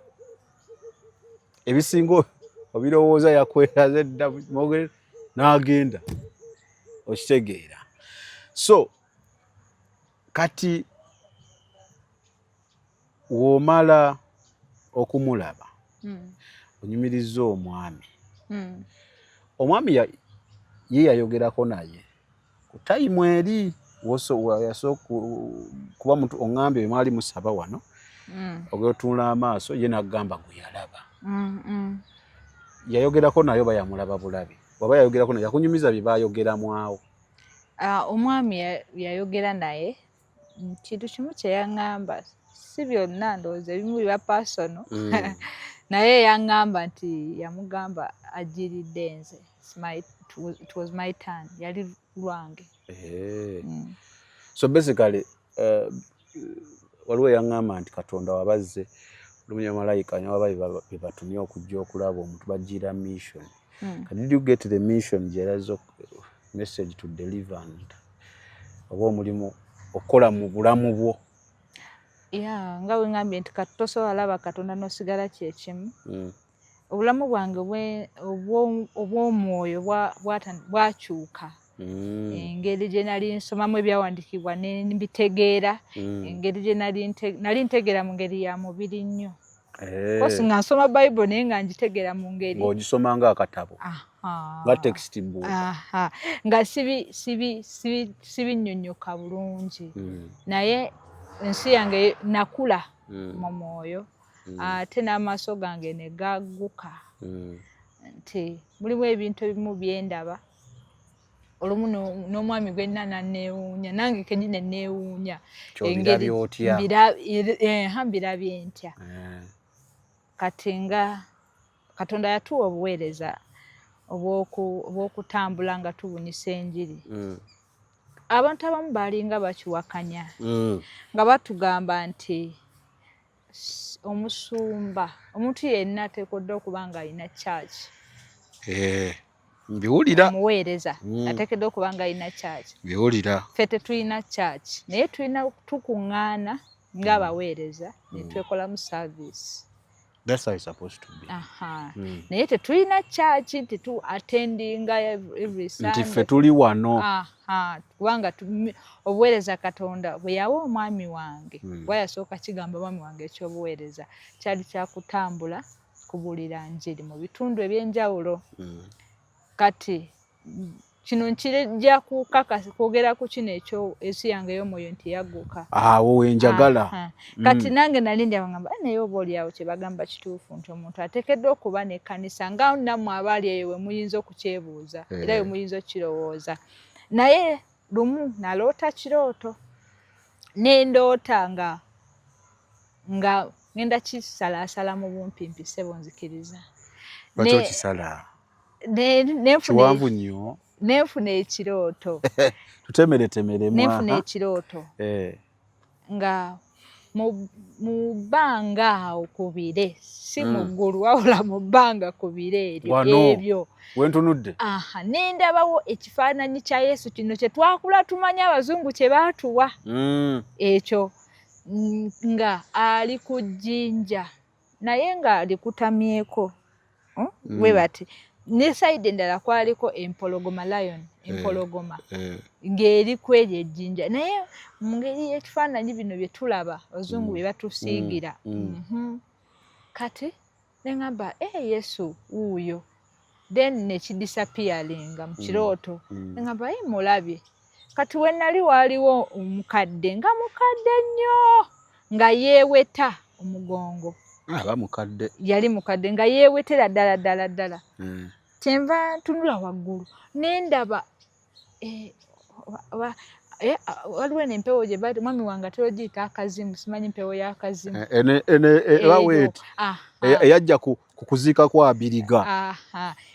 ebisinga obirowooza yakweraza edda n'agenda, okitegeera? So kati w'omala okumulaba, onyumiriza omwami. Omwami ye yayogerako naye ku time eri kuba muntu oŋŋambye bwe mwali musaba wano, ogeotunula amaaso ye n'agamba gwe yalaba. Yayogerako naye oba yamulaba bulabi? Waba yayogerako naye, yakunyumiza bye baayogeramu awo? Ah, omwami yayogera naye. Kintu kimu kye yaŋŋamba, si byonna, ndowooza ebimu biba personal, naye yaŋŋamba nti yamugamba ajiridde nze. It was my turn, yali lwange. Eh. So basically, waliwo yaŋŋamba nti Katonda wabazze olumu malayika newaba be batumye okujja okulaba omuntu, bagira mission. Did you get the mission gyeraza message to deliver and oba omulimu okukola mu bulamu bwo? Ya, nga bwe ŋŋambye nti kati tosobola laba Katonda n'osigala kyekimu. Obulamu bwange obw'omwoyo bwakyuka. Engeri gye nali nsomamu ebyawandiikibwa ne mbitegeera, engeri gye nali ntegeera mu ngeri ya mubiri nnyo. Kosi nga nsoma Bayibuli, naye nga ngitegeera mu ngeri ng'ogisoma ng'akatabo, nga text book. Aha. Nga sibinnyonnyoka bulungi. Naye ensi yange nakula mu mwoyo, ate n'amaaso gange ne gagguka nti mulimu ebintu ebimu byendaba olumu n'omwami gwe nina nanneewuunya, nange kenyini neewuunya. Ky'obirabye otya? Mbirabye ntya? Kati nga Katonda yatuwa obuweereza obw'okutambula nga tubunyisa enjiri, abantu abamu baalinga bakiwakanya, nga batugamba nti omusumba, omuntu yenna ateekeddwa okuba nga alina church. Eh, mbiwulira. Omuweereza ateekeddwa okuba nga alina church. Mbiwulira. Ffe tetulina church, naye tulina tukuŋŋaana ng'abaweereza ne twekolamu service. That's how it's supposed to be. Aha. Naye tetulina church nti tu attendinga every Nti Sunday. ffe tuli wano. Aha, kubanga obuweereza Katonda bwe yawa omwami wange, kuba yasooka kigamba omwami wange ekyobuweereza kyali kyakutambula kubuulira njiri mu bitundu ebyenjawulo. Kati kino nkijja kukakasa kwogera ku kino ekyo ensi yange ey'omwoyo nti yagguka. Awo wenjagala. Aha. Kati nange nali ndyaba ngamba, "Ah, naye oba oliawo kye bagamba kituufu nti omuntu ateekeddwa okuba n'ekkanisa," nga nammwe abaali eyo we muyinza okukyebuuza era we muyinza okukirowooza. Naye lumu naloota kirooto, nendoota nga ngenda kisalaasala mu bumpimpi, ssebo, nzikiriza. Lwaki okisala? Kiwanvu nnyo. Nenfuna ekirooto. Tutemeretemeremu. Nenfuna ekirooto nga mu bbanga awo ku bire, si mu ggulu, wabula mu bbanga ku bire eryo. Wano. Ebyo. Wentunudde. Aha, nendabawo ekifaananyi kya Yesu kino kye twakula tumanya, abazungu kye baatuwa, ekyo nga ali ku jjinja, naye nga likutamyeko, bwe bati. Ne side endala kwaliko empologoma, lion, empologoma ng'eri ku eryo ejjinja, naye mu ngeri y'ekifaananyi bino bye tulaba abazungu bye batusiigira. Kati neŋŋamba, "E Yesu wuuyo." Then nekidisappearinga mu kirooto. Neŋŋamba, "E, mulabye." Kati we nali waaliwo omukadde, nga mukadde nnyo, nga yeeweta omugongo. Aba mukadde. Yali mukadde nga yeewetera ddala ddala ddala. Kyenva ntunula waggulu nendaba waliwo eno empewo gye bati mwami wange atera ogiyita akazimu, simanyi mpewo y'akazimu. Eba weeti eyajja ku kuziika kwa Abiriga,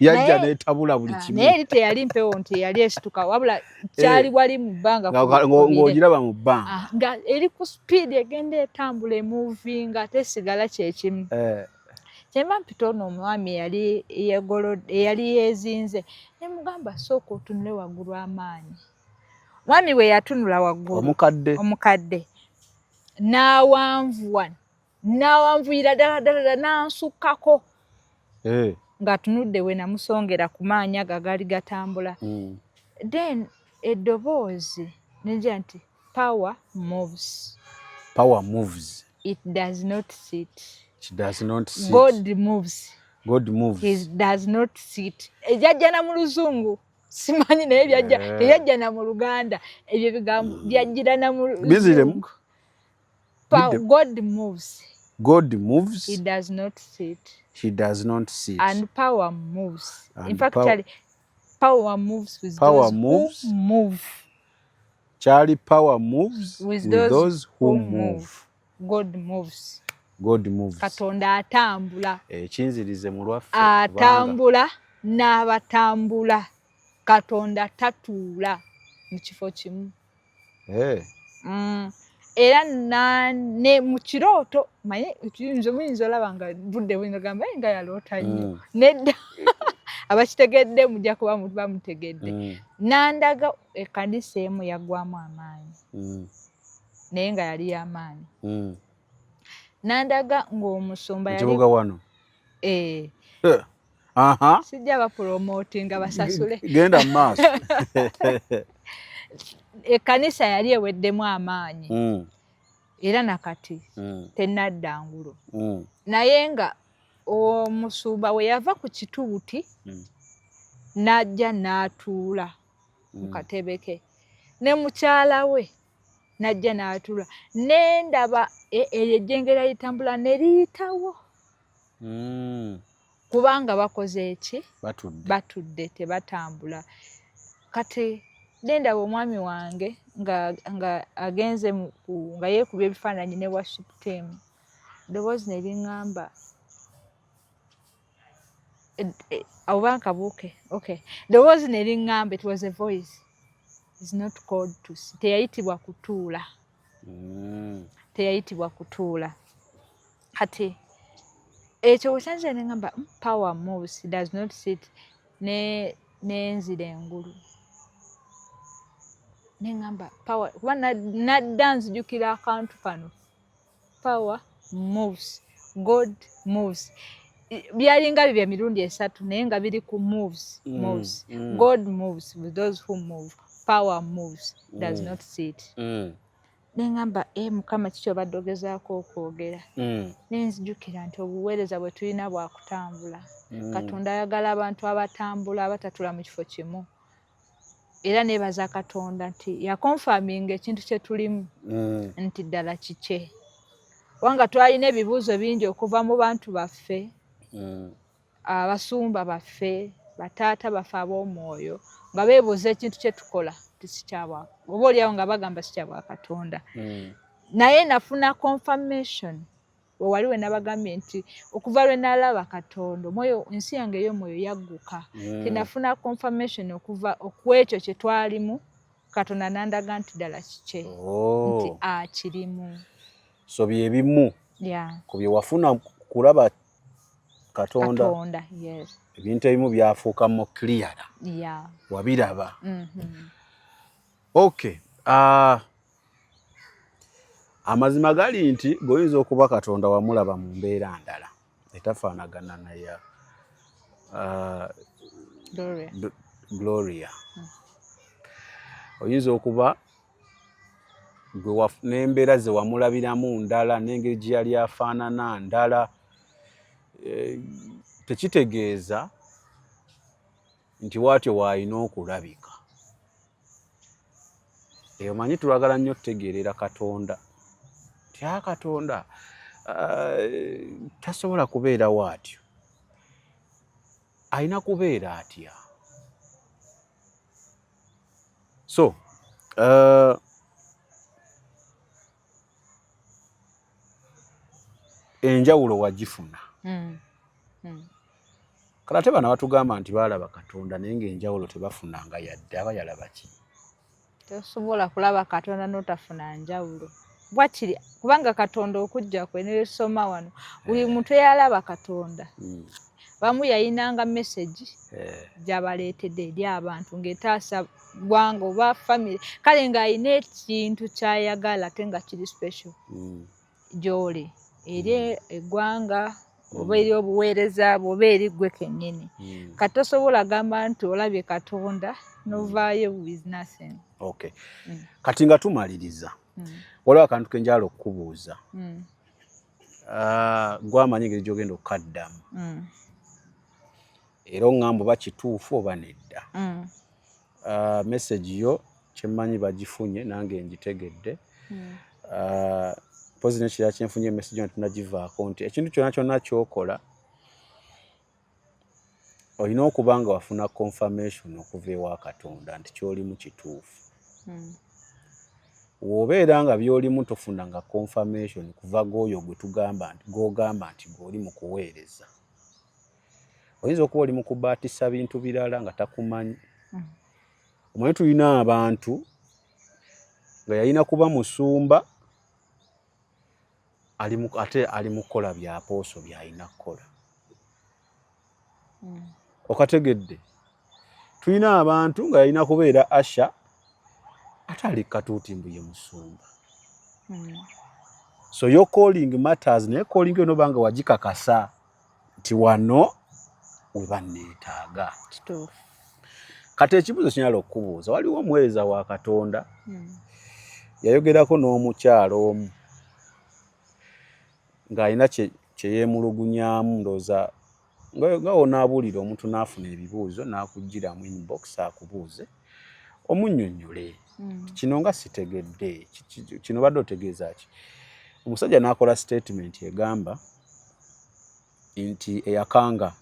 yajja netabula buli kimu. Naye eri teyali mpewo nti eyali esituka, wabula kyali wali mu bbanga. Ng'ogiraba mu bbanga. Nga eri ku speed, egenda etambula, emovinga, tesigala kyekimu. Kyemba mpita ono omwami eyali yeezinze, ne mugamba, "Sooka otunule waggulu amaanyi." Mwami bwe yatunula waggulu, omukadde, omukadde n'awanvuwa, n'awanvuyira ddala ddala, n'ansukkako ng'atunudde we namusongera ku maanyi ago agaali gatambula. Then eddoboozi nejja nti, "Power moves." Power moves. It does not sit. It does not sit. God moves. God moves. He does not sit. Ejajja na mu Luzungu simanyi, naye byajja, teyajja na mu Luganda. Ebyo bigambo byajjira na mu Biziremu. Luzungu. God moves. God moves. He does not sit. He does not sit. And power moves. And in fact, power, power moves with power those moves. who move. Charlie, power moves with with those those who who move. Move. God moves. God moves. Katonda atambula. Ekinzirize mu lwaffe. Atambula n'abatambula. Katonda tatuula mu kifo kimu. Era ne mu kirooto, manye muyinza olaba nga budde buyinza gamba nga yaloota nnyo. Nedda, abakitegedde mujja kuba bamutegedde. Nandaga ekkanisa emu yaggwamu amaanyi, naye nga yali y'amaanyi. Nandaga ng'omusumba Mu yali kibuga wano? Eh. Eh. Sijja bapromotinga, basasule. Genda mu maaso. Ekkanisa yali eweddemu amaanyi, era nakati tenadda ngulu, naye nga omusumba we yava ku kituuti n'ajja n'atuula mu katebe ke, ne mukyala we n'ajja n'atuula, nendaba eryo ejjengera litambula ne liyitawo, kubanga bakoze eki? Batudde. Batudde, tebatambula. Kati nendaba omwami wange nga agenze nga yeekubya ebifaananyi ne worship team. Ddoboozi ne liŋŋamba, oba nkabuuke? Okay, ddoboozi ne liŋŋamba, it was a voice, "Is not called to sit." Teyayitibwa kutuula. Teyayitibwa kutuula. Kati ekyo wekyanzira ne ŋŋamba, "Power moves, does not sit." Ne nenzira engulu ne ŋŋamba power, kuba nadda nzijukira akantu kano, power moves, God moves. Byalinga bibya mirundi esatu, naye nga biri ku moves, moves. God moves with those who move. Power moves, does not sit. Neŋŋamba, "E Mukama, kiki obadde ogezaako okwogera?" Nenzijukira nti obuweereza bwe tulina bwakutambula. Katonda ayagala abantu abatambula, abatatula mu kifo kimu. Era neebaza Katonda nti yaconfirminga ekintu kye tulimu nti ddala kikye, kubanga twalina ebibuuzo bingi okuva mu bantu baffe, abasumba baffe, bataata baffe ab'omwoyo, nga beebuuza ekintu kye tukola ti sikyabwa, oba oliawo nga bagamba sikyabwa Katonda. Naye nafuna confirmation wewali we nabagambye nti okuva lwe nalaba Katonda, omwoyo, ensi yange ey'omwoyo yagguka. Tinafuna confirmation okuva okwekyo kye twalimu, Katonda nandaga nti ddala kikye, nti akirimu. So byebimu ku bye wafuna kulaba Katonda? Katonda, yes. Ebintu ebimu byafuuka mu clear. Wabiraba. Okay, amazima gali nti goyinza okuba Katonda wamulaba mu mbeera ndala etafaanagana naya Gloria, Gloria. Oyinza okuba n'embeera ze wamulabiramu ndala, n'engeri gye yali afaanana ndala. Tekitegeeza nti waatyo waalina okulabika. Eyo manyi tulagala nnyo tutegeerera Katonda nti a Katonda tasobola kubeera waatyo, alina kubeera atya. So enjawulo wagifuna. Kale ate bano batugamba nti baalaba Katonda naye ng'enjawulo tebafunanga yadde. Aba yalaba ki? Tosobola kulaba Katonda n'otafuna njawulo bwakiri, kubanga Katonda okujja kwe nesoma wano buli muntu eyalaba Katonda bamu yayinanga message gy'abaleetedde eri abantu ng'etaasa ggwanga oba family, kale ng'alina ekintu ky'ayagala ate nga kiri special gy'oli eri eggwanga oba eri obuweereza bwe oba eri ggwe kennyini. Kati tosobola gamba nti olabye Katonda novaayo with nothing. Okay. Kati nga tumaliriza, waliwo akantu kenjala okukubuuza. Gwamanyi engeri gy'ogenda okukaddamu, era oŋŋamba oba kituufu oba nedda. Message yo kyemmanyi bagifunye, nange ngitegedde. Mpozi nekirala kyenfunye message yo tunagivaako, nti ekintu kyonna kyonna kyokola olina okuba nga wafuna confirmation okuva ewa Katonda nti kyolimu kituufu. W'obeera nga by'olimu tofunanga confirmation kuva g'oyo gwe tugamba nti gw'ogamba nti gw'oli mu kuweereza, oyinza okuba oli mu kubaatisa bintu birala nga takumanyi. Omanyi tulina abantu nga yalina kuba musumba ate ali mu kukola bya pooso by'alina kukola. Okategedde? Tulina abantu nga yalina kubeera usher ate ali katuuti mbu ye musumba. So your calling matters, naye calling yo noba nga wagikakasa nti wano we banneetaaga. Kituufu. Kati ekibuuzo kinyala okukubuuza, waliwo omuweereza wa Katonda yayogerako n'omukyalo omu ng'alina kye yeemulugunyaamu, ndowooza nga wonaabuulira omuntu n'afuna ebibuuzo n'akuggyiramu inbox akubuuze omunnyonnyole, kino nga sitegedde, kino badde otegeeza ki? Omusajja n'akola statement egamba nti eyakanga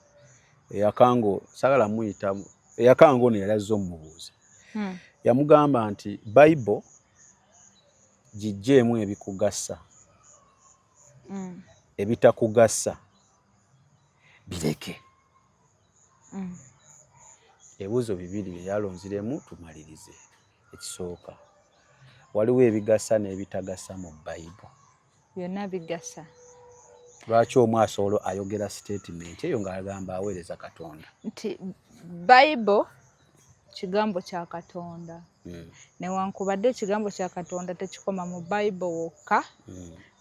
eyakango saagala muyita eyakanga ono yali azze omubuuza, yamugamba nti Bible giggyeemu ebikugasa, ebitakugasa bireke. Ebibuuzo bibiri byeyalonziremu tumalirize. Ekisooka, waliwo ebigasa n'ebitagasa mu Bible? Byonna bigasa. Lwaki omu asobola ayogera statement eyo ng'agamba aweereza Katonda? Nti Bible kigambo kya Katonda. Newankubadde ekigambo kya Katonda tekikoma mu Bible wokka,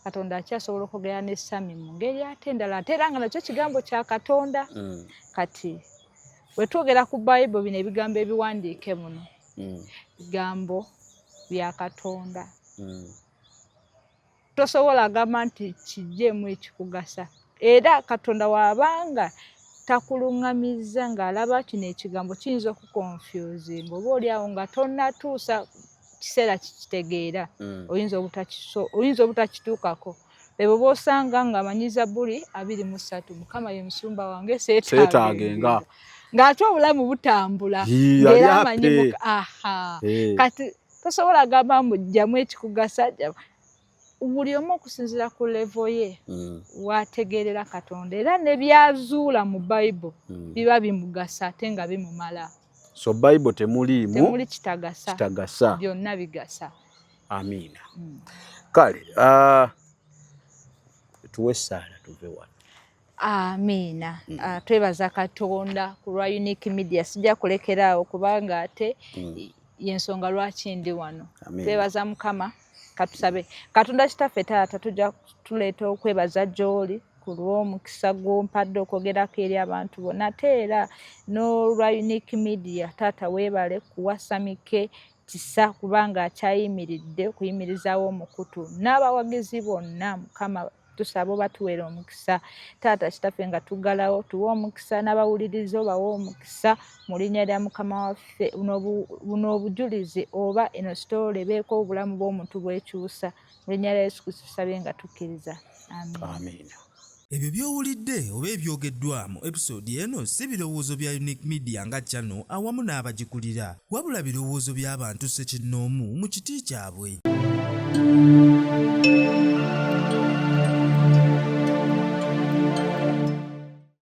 Katonda akyasobola okwogera ne Sami mu ngeri ate endala, ate era nga nakyo kigambo kya Katonda. Kati bwe twogera ku Bible, bino ebigambo ebiwandiike muno bigambo bya Katonda. Tosobola gamba nti kijjeemu ekikugasa, era Katonda waabanga takuluŋŋamizza ng'alaba kino ekigambo kiyinza okukonfusinga oba oli awo nga tonnatuusa kiseera kikitegeera, oyinza obutakituukako. Ebo b'osanga ng'amanyi Zabbuli 23, Mukama ye musumba wange seetaagenga, ng'ate obulamu butambula ng'era amanyi. Aha, kati tosobola gamba mbu jjamu ekikugasa. Buli omu okusinziira ku level ye wategeerera Katonda era ne byazuula mu Bible biba bimugasa ate nga bimumala. So Bible temuliimu temuli kitagasa. Kitagasa. Byonna bigasa. Amiina. Kale tuwe essaala tuve wano. Amiina. Twebaza Katonda ku lwa Unique Media. Sijja kulekeraawo kubanga ate yensonga lwaki ndi wano. Twebaza Mukama. Katusabe. Katonda kitaffe taata, tujja tuleeta okwebaza gy'oli ku ku lw'omukisa gw'ompadde okwogerako eri abantu bonna, ate era n'olwa Unique Media. Taata, weebale kuwa Samike kisa kubanga akyayimiridde okuyimirizaawo omukutu n'abawagizi bonna. Mukama, tusaba obatuweera omukisa. Taata Kitaffe, nga tuggalawo, tuwe omukisa n'abawuliriza, obawe omukisa mu linnya lya Mukama waffe. Buno obujulizi oba eno story ebeeko obulamu bw'omuntu bwekyusa. Mu linnya lya Yesu Kristo tusabye nga tukkiriza, amiina. Ebyo by'owulidde oba ebyogeddwa mu episode eno si birowoozo bya Unique Media nga channel awamu n'abagikulira, wabula birowoozo by'abantu ssekinnoomu mu kiti kyabwe.